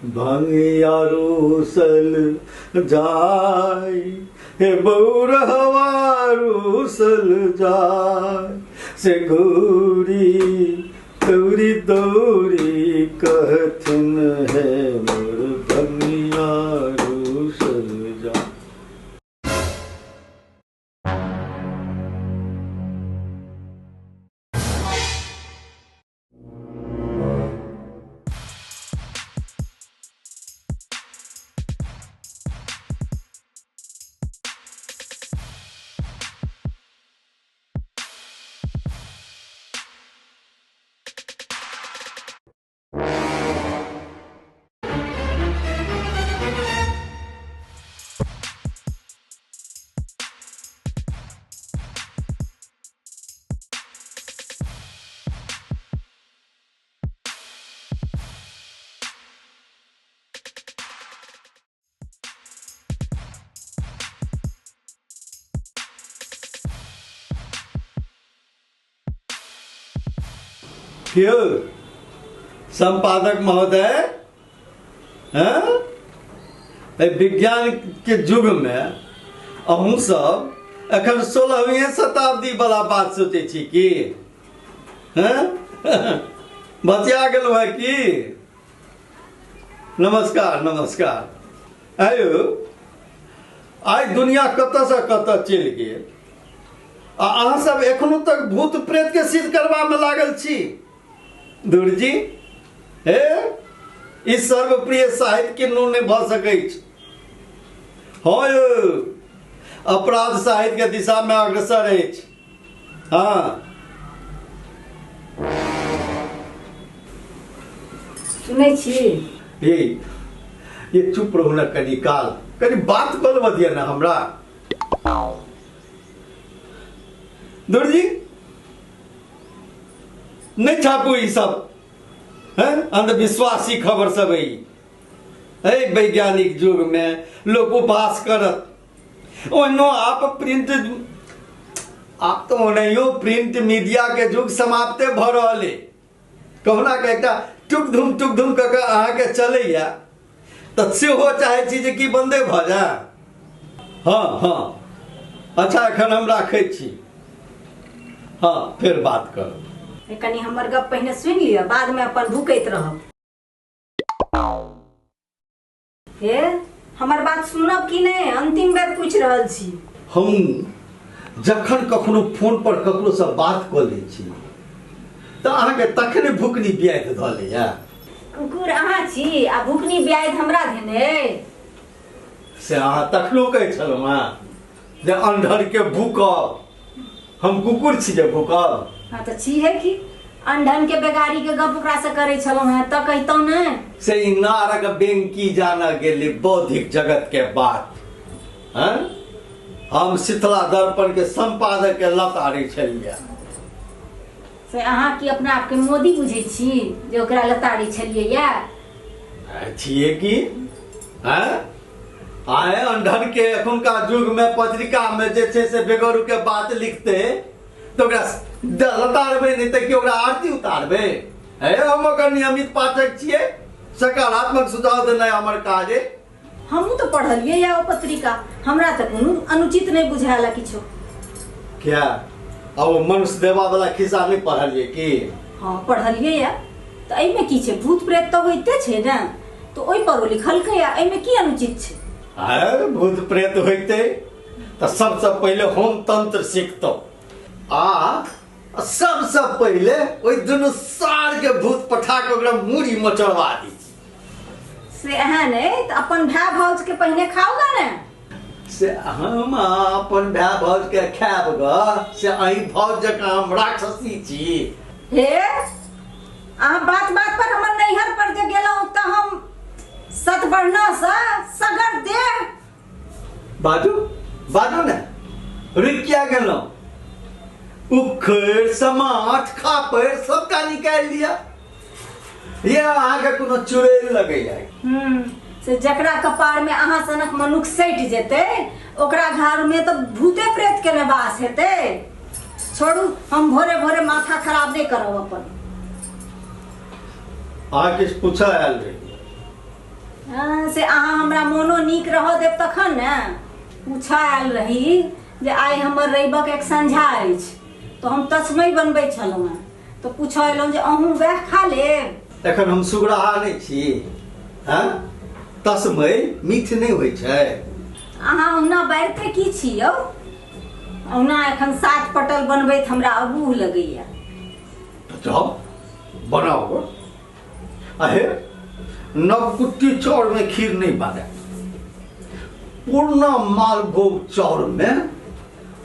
भंगिया रूसल जाय, हे बौरहवा रूसल जाय, से गौरी दौरी दौरी कहथिन हे मोर भंगिया रूसल जाय। क्यों संपादक महोदय, हैं? विज्ञान के युग में अहूँ सब एखन 16वीं शताब्दी वाला बात सोचै छी की? हैं? बतिया गेलहुँ है की? नमस्कार नमस्कार। आयु आइ दुनिया कतऽसँ कतऽ चलि गेल आ अहाँ सब एखनो तक भूत प्रेत के सिद्ध करबा में लागल छी। दुर्जी हे, ई सर्वप्रिय साहित्य के नो नहीं भऽ सकैछ। हाँ यौ, अपराध साहित्य के दिशा में अग्रसर अछि। हाँ सुनै छी? ये चुप रहू ना कनी काल, कनी बात कऽ लेबऽ दिअ ना हमरा। दुर्जी नहीं छापू ई सब, हैं? अंधविश्वासी खबर सब है। वैज्ञानिक युग में लोग उपहास करत। ओहनो आप प्रिंट, आप तो ओनाहियो प्रिंट मीडिया के युग समाप्ते भऽ रहल है। कहुना के एकटा टुक धुम टुक धुम कऽ कऽ अहाँके चलैया तऽ सेहो चाहै छी जे की बन्दे भऽ जाय। हाँ हाँ अच्छा, एखन हम राखै छी, हाँ फेर बात करब। कनी हमर गप पहिने सुनि लिअ, बाद में अपन भुकैत रहब। हे, हमर बात सुनब कि नहि? अंतिम बेर पूछि रहल छी। हम जखन कखनो फोन पर ककरो से बात कऽ लै छी तऽ अहाँके तखने भुकनी ब्याधि धऽ लैया। कुकुर अहाँ छी आ भुकनी ब्याधि हमरा धेने? से अहाँ तखनो कहै छलहुँ हेँ जे अंधर के भूकब, हम कुकुर छी जे भूकब? हाँ तऽ छी है की अंधन के बेगारी के गप ओकरा से करै छलहुँ हेँ तऽ कहितहुँ ने। से ई नारक बेंकी जानऽ गेली बौद्धिक जगत के बात। हैं? हम शीतला दर्पण के संपादक के लताड़ै छलियै। से अहाँ की अपना आपके मोदी बुझै छी जे ओकरा लताड़ै छलियै या? छियै की? हैं? आए अंधन के एखुनका युग में पत्रिका में जे छै से बेगरू के बात लिखते तऽ ओकरा लताड़बै नहि तऽ की ओकरा आरती उतारबै? हे, हम ओकर नियमित पाठक छियै, सकारात्मक सुझाव देनाइ हमर काज अइ। हमहूँ तऽ पढ़लियै या ओ पत्रिका, हमरा तऽ कोनो अनुचित नहि बुझायल किछो। क्या आ ओ मनुष्य देवा वाला खिस्सा नहि पढ़लियै की? हाँ पढ़लियै या। तऽ एहिमे की छै? भूत प्रेत तऽ होइते छै ने, तऽ ओहि पर ओ लिखलकै या, एहिमे की अनुचित छै? अरे भूत प्रेत होइते तऽ सबसँ पहिले होम तंत्र सीखतौ आ सबसँ पहिले ओहि दुनू सार के भूत पठा के ओकरा मूड़ी मचड़वा दी। से एहन अइ तऽ अपन भाय भाउज के पहिने खाउ गा ने। से हम अपन भाय भाउज के खायब ग, से अहीं भाउज जकाँ हम राक्षसी छी। हे, अहाँ बात बात पर हमर नैहर पर जे गेलहुँ तऽ हम सतबरना सँ सगर देह। बाजू बाजू ने, रुकि किया गेलहुँ? उखड़ समाठ खापड़ सबटा निकालि लिअ। ये अहाँके कोनो चुड़ैल लगैया? से जकरा कपार में अहाँ सनक मनुख सटि जेतै ओकरा घर में तऽ भूते प्रेत के ने वास हेतै। छोड़ू, हम भोरे भोरे माथा खराब नहि करब अपन। अहाँ किछु पूछऽ आयल रही? हाँ, से अहाँ हमरा मोनो नीक रह देब तखन ने। पूछा आयल रही जे आइ हमर रविक एक संझा अछि तऽ हम तस्मै बनबै छलहुँ हेँ, तऽ पूछऽ एलहुँ जे अहूँ वएह खा लेब। एखन हम सुगराहा नहि छी। हँ, तस्मै मीठ नहि होइ छै। अहाँ ओहुना बारिते की छी यौ? ओहुना एखन 7 पटल बनबैत हमरा अबूह लगैया। तऽ जाउ बनाउ। अहे नवकुट्टी चाउर में खीर नहीं बने, पूर्ण मालभोग चाउर में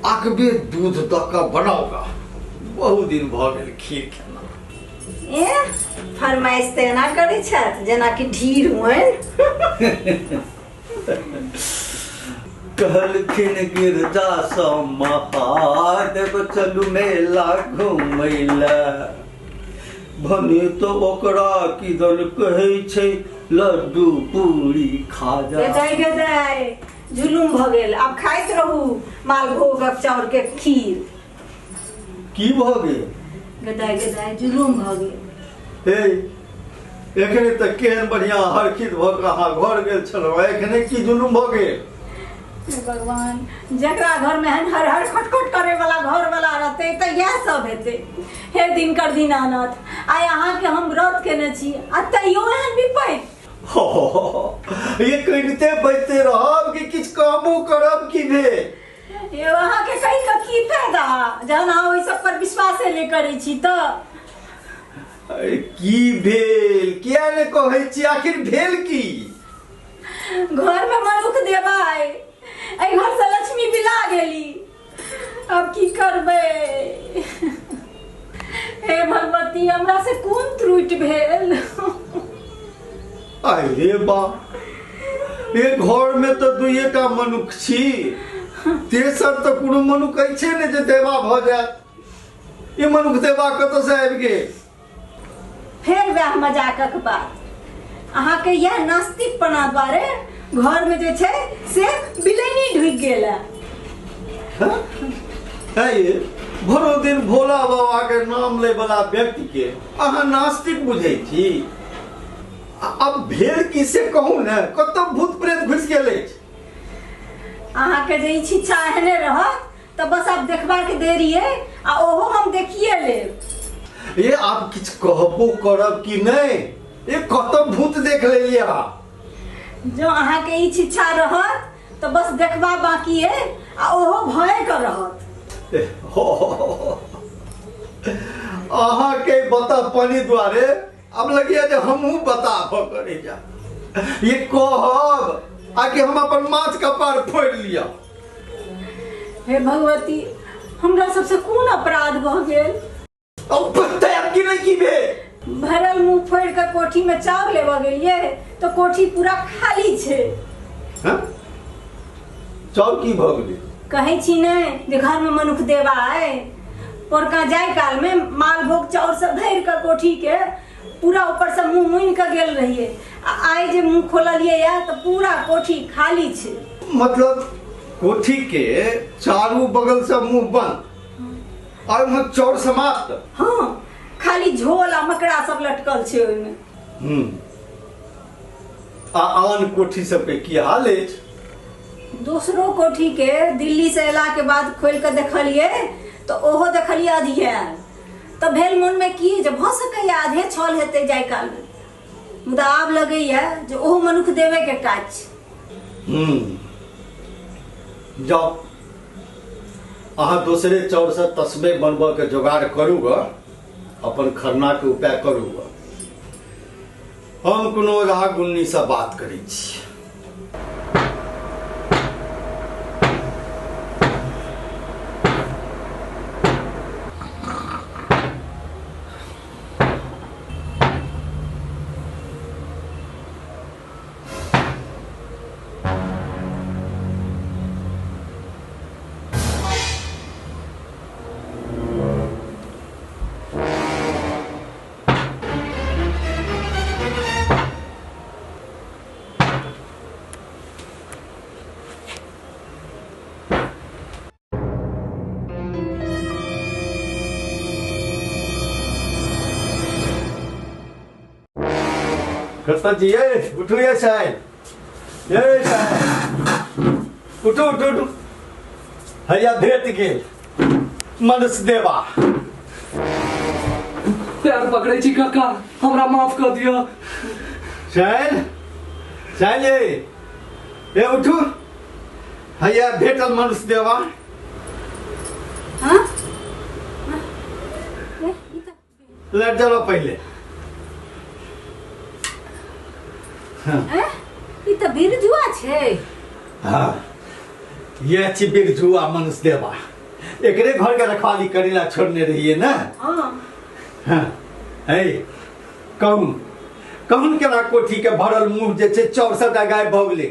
अकबे दूध दऽ कऽ बनाओ। बहुत दिन भऽ गेल खीर खेना। ए फरमाइश तऽ एना करै छथि जेनाकि ढीर होइन। कहलखिन गिरजा सँ महादेव चलू मेला घूमै लए, भने तो ओकरा किदन कहै छै लड्डू पूरी खाजा। गदाइ गदाइ जुलुम भऽ गेल, आब खाइत रहू मालभोगक चाउर के खीर। की भऽ गेल? गदाइ गदाइ जुलुम भऽ गेल। हे एखने तऽ केहन बढ़िया हरखित भऽ कऽ अहाँ घर गेल छलहुँ, एखने की जुलुम भऽ गेल? हे भगवान, जकरा घर में एहन हर हर खटखट करे वाला घर वाला रहते तऽ इएह सब हेतै। हे दिनकर दीनानाथ, आइ अहाँके हम व्रत केने छी आ तैयो एहन विपैत। ये कनिते बजते रहब कि किछु कहबो करब की भेल? यौ अहाँके कहि कऽ की फायदा जहन अहाँ ओहि सब पर विश्वासे नहि करै छी तऽ। अरे की भेल, किया ने कहै छी, आखिर भेल की? घर में मनुख देबै, एहि घर से लक्ष्मी बिला गेली, अब की करबै? हे भगवती, हमरा से कोन त्रुटि भेल? अरे बा, ये घर में तो दुइएटा मनुख छी, तेसर तऽ कोनो मनुख अछि ने जे देवा भऽ जायत। ई मनुख देवा कतऽ से आबि गेल? फेर वएह मजाकक बात। अहाँके इएह नास्तिकपना द्वारे घर में जे छै से बिलैनी ढुकि गेल है। है भरो दिन भोला बाबा के नाम ले वाला व्यक्ति के अहाँ नास्तिक बुझै छी? अब भेल की से कहू ने, कतऽ भूत प्रेत घुसि गेल अछि? अहाँके जे ई शिक्षा एहने रहत तऽ बस आब देखबाक देरी अइ आ ओहो हम देखिए लेब। ये आब किछु कहबो करब कि नहि? ये कतऽ भूत देख लेलियै अहाँ? जँ अहाँके ई शिक्षा रहत तऽ बस देखबा बाकी अइ आ ओहो भये के रहत। अहाँके बता पानी द्वारे अब लगिया जे हमहूँ बता भऽ करै जा। ये कहब आकि हम अपन माछ कपार फोड़ि लिअ। हे भगवती, हमरा सबसे कोन अपराध भऽ गेल? अब बतायब कि नहि की भेल? भरल मुंह फोड़ि कऽ कोठी में चाउर लेबऽ गेलियै तऽ कोठी पूरा खाली छै। हँ? चाउर की भऽ गेलै? कहै छी ने जे घर में मनुख देवा अइ। पोरका जाय काल में मालभोग चाउर सब भरि कऽ कोठी के पूरा ऊपर से मुंह मुनि कऽ गेल रहियै, आ आइ जे मुंह खोललियै या तऽ पूरा कोठी खाली छै। मतलब कोठी के चारू बगल से मुंह बंद आ ओहिमे चाउर समाप्त? हाँ, खाली झोल आ मकड़ा सब लटकल छै ओहिमे। आ आन कोठी सबके की हाल अछि? दोसरो कोठी के दिल्ली से अयला के बाद खोलि कऽ देखलियै तऽ ओहो देखलियै अधियायल, तऽ भेल मन में की जे भऽ सकैया आधे छल हेतै जाय काल में, मुदा आब लगैया जे ओहो मनुख देवे के काज छै। जाउ अहाँ दोसरे चाउर से तस्मे बनबऽ के जोगाड़ करू ग, अपन खरना के उपाय करू ग। हम कोनो रागुन्नी से बात करै छी। कतऽ जी ये उठू ये साहब, ये साहब उठू उठू उठू। हैया भेट गेल मनुष्य देवा। पैर पकड़े छी काका, हमरा माफ कर दियो। चल चल ये ये उठू, हैया भेटल मनुष्य देवा। हाँ लड़ चलो पहले। हाँ ई त बिरजुआ छै। हाँ ये छी बिरजुआ मनुष्य देवा, एकरे घर के रखवाली करेला छोड़ने रहिए ना। हाँ हाँ है कहूँ कहूँ केना कोठी के भरल मुँह जे छै चौर सबटा गायब भऽ गेलै।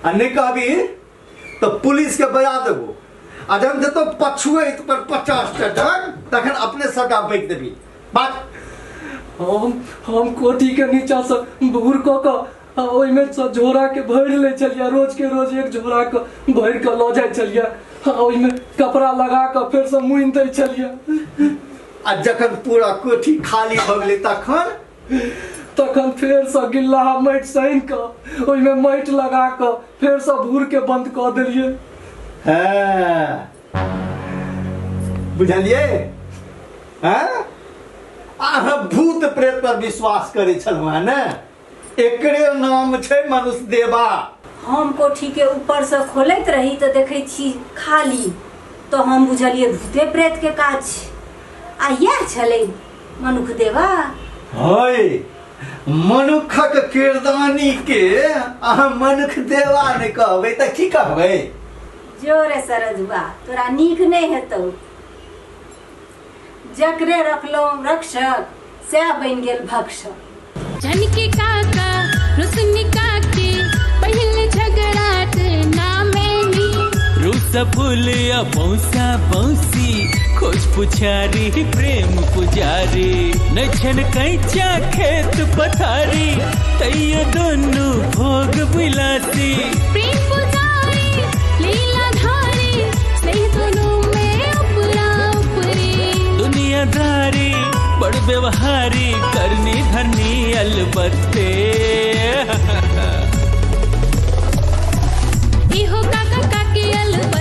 आ नहि कहबी तऽ पुलिस के बजा देबो, आ जहन देतौ पछुए पर 50 टा डंग तखन अपने सबटा बैक देबी। बात हम कोठी के नीचा से भूर कऽ कऽ ओहिमे से झोरा के भरि लै छलियै, रोज के रोज एक झोरा के भरि कऽ लऽ जाइ छलियै, ओहिमे कपड़ा लगा कऽ फेर से मुनि दै छलियै। आ जखन पूरा कोठी खाली भऽ गेलै तखन तखन फेर से गिल्ला माटि सानि कऽ ओहिमे माटि लगा कऽ फेर से भूर के बंद कऽ देलियै। हाँ बुझलियै? हाँ अहाँ भूत प्रेत पर विश्वास करै छलहुँ हेँ ने, एकरे नाम छै मनुष्य देवा। हम कोठी के ऊपर से खोलैत रही तऽ देखै छी खाली, तऽ हम बुझलियै भूते प्रेत के काज छै, आ इएह छलै मनुख देवा। है मनुखक किरदानी के अहाँ मनुख देवा नहि कहबै तऽ की कहबै? जोरे सरजुआ तोरा नीक नहि हेतौ, जकरे रखलहुँ रक्षक सएह बनि गेल भक्षक। झनके काका रुसनी काकी पहले झगड़ाट ना मैनी, रूसा फूलिया पौसा पौसी खोज पुछारी प्रेम पुजारी, नछन कैचा खेत पथारी तैयो दोनों भोग विलासी। प्रेम पुजारी लीला धारी स्नेह दोनों में उपरा उपरी, दुनियादारी बड़ व्यवहारी करनी धरनी अलबत्ते। इहो काका काकी अलबत्ते।